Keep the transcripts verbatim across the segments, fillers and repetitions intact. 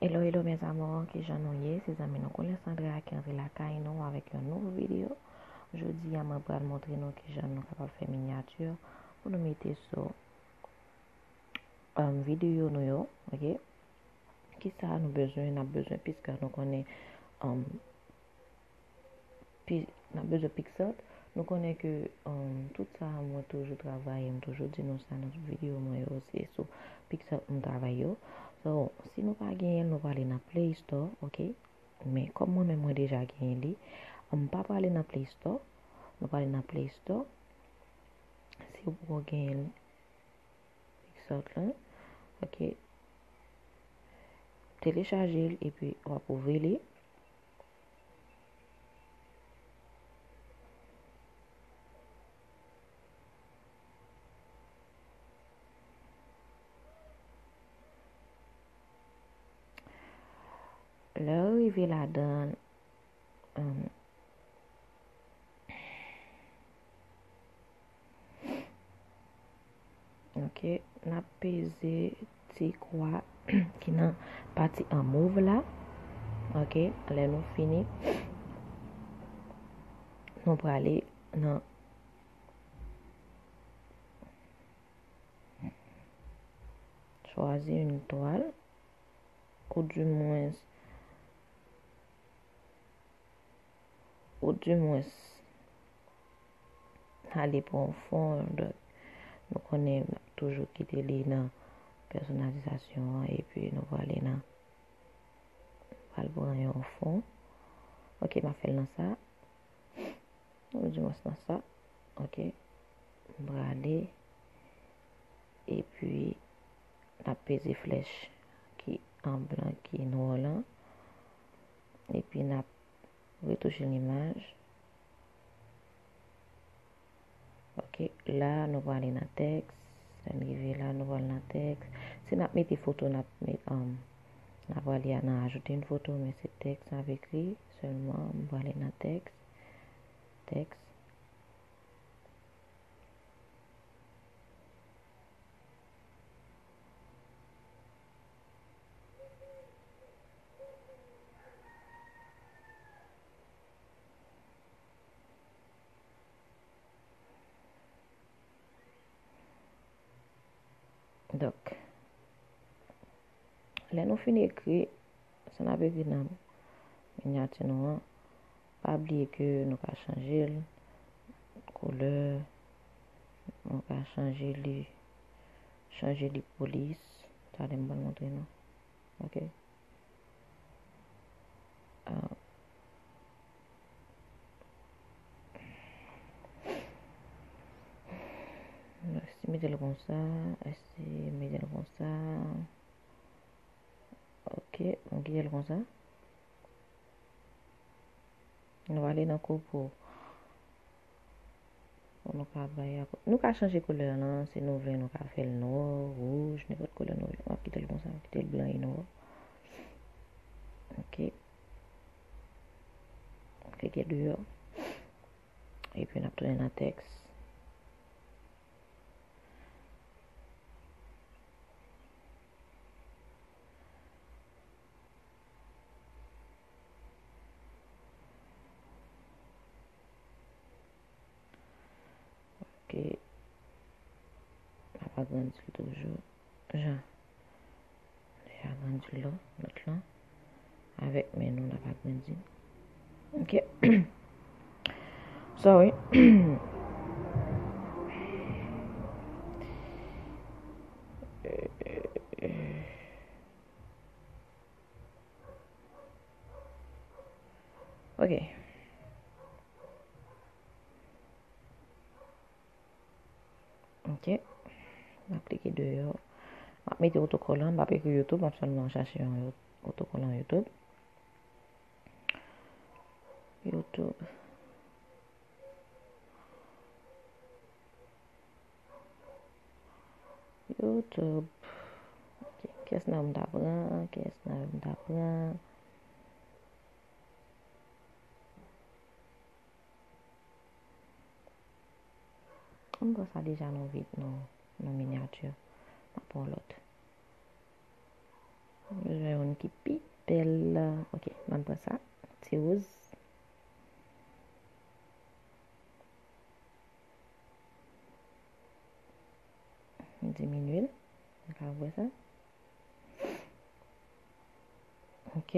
Hello, hello mes amours, kijan nou ye? Se zanmi nou Colin Sandra ki antre lakay nou avèk yon nouvo videyo. Jodi a mwen pral montre nou kijan nou kapab fè minyati pou nou mete sou, um, videyo nou yo, ok? Kisa nou bezwen? N ap bezwen pixel, nou konnen, um, pi-, n ap bezwen pixel. Nou konnen ke, um, tout sa mwen toujou travay, m toujou di nou sa nan tout videyo mwen yo, se sou pixel m travay yo. So, si nou pa genyen l, nou prale nan Play Store, ok? Men kòm mwen menm mwen deja genyen li, m pa prale nan Play Store, nou prale nan Play Store. Si w poko genyen l, pixel la, ok? Telechaje l epi w ap ouvri li. Lè w rive ladan, um, ok, n ap peze ti kwa ki nan pati an move la. Ok, lè nou fini, nou prale nan Choisi une toile, ou du moins, ou du moins, ale pou yon fon, donk, nou konnen m ap toujou kite li nan pèsonalizasyon an, epi nou prale nan, pral pran yon fon. Ok, m ap fè l nan sa. Ou di mwen nan sa. Ok. M prale. Epi, n ap peze flèch ki an blan, ki nwa lan. Epi, n ap retouche limaj. Ok. La, nou prale nan tèks. Lè n rive la, nou prale nan tèks. Si n ap mete foto, n ap met, um, n ap prale a nan ajoute yon foto, men se tèks n ap ekri sèlman. M prale nan tèks. Tèks. Donk, lè nou fin ekri sa n ap ekri nan minyati nou an, pa bliye ke nou ka chanje l koulè, nou ka chanje li, chanje li polis. Talè m pral montre nou. Ok. Ah. Esi mete l konsa, esi mete l konsa. Ok, m kite l konsa. Nou ale nan kopo. Bon, nou ka bay ak, nou ka chanje koulè lan, si nou vle, nou ka fè l nwa, wouj, nenpòt koulè nou vle. M ap kite l konsa, m kite l blan e nwa. Ok. Klike deyò. Epi n ap tounen nan tèks. Ok. N ap agrandi l toujou. Jan. N ap agrandi l, lòt lan. Avèk men nou, n ap agrandi l. Ok. Sorry. Ok. Ok. M ap klike deyò. M ap mete otokolan. M p ap ekri YouTube. M ap sèlman chache yon otokolan YouTube. YouTube. YouTube. Ok. Kiyès nan yo m ta pran? Kiyès nan yo m ta pran? M pran sa deja nan vid, nan, nan minyati. M ap pran lòt. M bezwen youn ki pi pèl, ok, m ap pran sa. Ti wouz. Diminye l. Nou ka wè sa. Ok.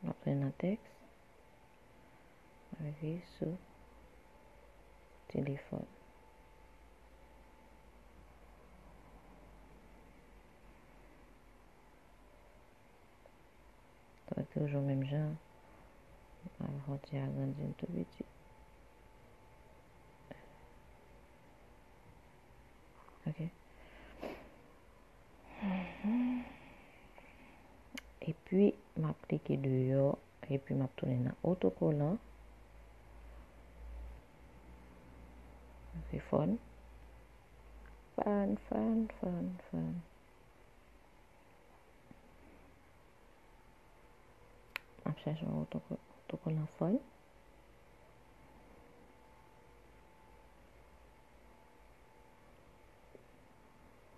M ap tounen nan tèks. M ap ekri sou telefòn. Sa toujou menm jan. M ap fè ti agrandi l tou piti. Ok. Epi, m ap klike deyò, epi m ap tounen nan otokolan. Ok, fòn. Fòn, fòn, fòn, fòn. M ap chèche yon otoko-, otokolan fòn.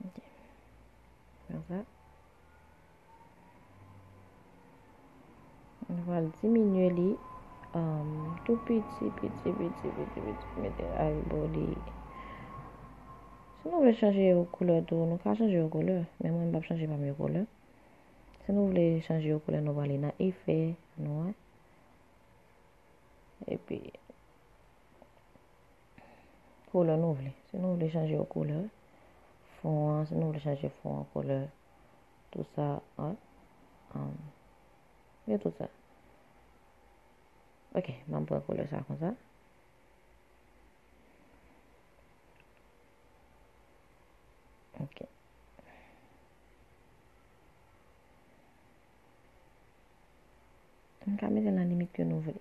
Ok. Konsa. Nou pral diminye li, um, tou piti, piti, piti, piti, piti, mete al bò li. Si nou vle chanje yon koulè tou, nou ka chanje yon koulè, men mwen m p ap chanje pa m yon koulè. Si nou vle chanje yon koulè, nou prale nan efè, nou wè. Epi, koulè nou vle. Si nou vle chanje yon koulè, fon an, si nou vle chanje fon an koulè, tout sa, wè. Um, gen tout sa. Ok, m ap pran koulè sa konsa. Ok. M ka mete l nan limit ke nou vle.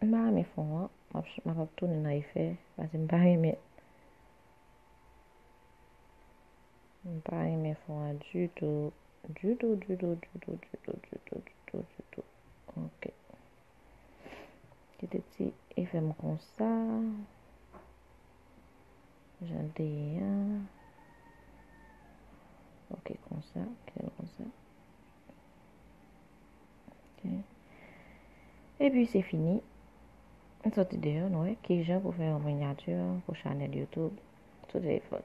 M pa renmen fon an. M ap, m ap tounen nan efè, paske m pa renmen. M pa renmen fon an ditou. Ditou, ditou, ditou, ditou, ditou, ditou, ditou. Ok. Kite ti efè m konsa. Jan l te ye an. Ok, konsa. Kite l konsa. Ok. Epi se fini. M soti deyò, nou wè kijan pou fè yon minyati pou chanèl YouTube sou telefòn.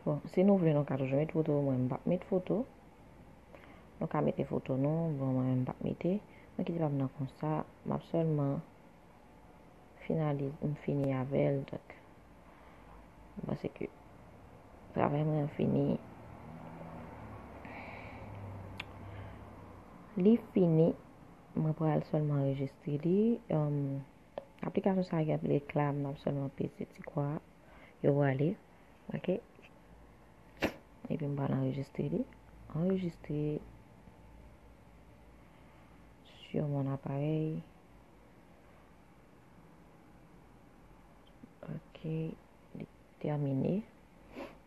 Bon, si nou vle, nou ka toujou met foto. Mwen, m p ap met foto. Nou ka mete foto nou, bon, mwen, m p ap mete. Mwen kite pa m nan konsa. M ap sèlman finalize, m fini avè l. Donk, m panse ke travay mwen an fini. Li fini. Mwen pral sèlman anrejistre li. Um, aplikasyon sa a gen anpil ekla, m ap sèlman peze ti kwa a. Yo prale. Ok. Epi m pral anrejistre li. Anrejistre sur mon appareil. Ok. Li tèmine.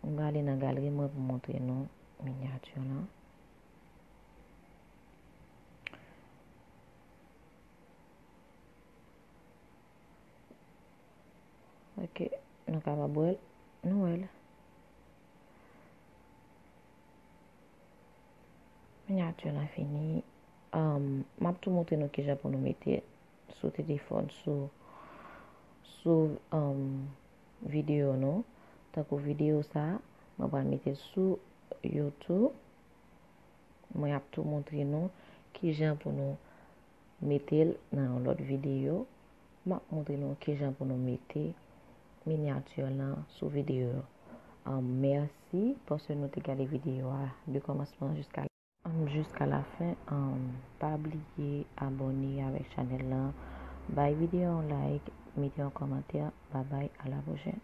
M prale nan galeri mwen pou montre nou minyati lan. Ok, nou kapab wè l. Nou wè l. Minyati lan fini. Um, m ap tou montre nou kijan pou nou mete sou telefòn, sou, sou, um, videyo nou. Tankou videyo sa, mwen pral mete l sou YouTube. Mwen ap tou montre nou kijan pou nou mete l nan yon lòt videyo. M ap montre nou kijan pou nou mete minyati lan sou videyo yo. Ann, mèsi paske nou te gade videyo a de kòmansman jiska, ann, jiska lafen. Ann, pa bliye abòne avèk chanèl lan, bay videyo a yon like, mete yon kòmantè. Babay, a la pwochèn.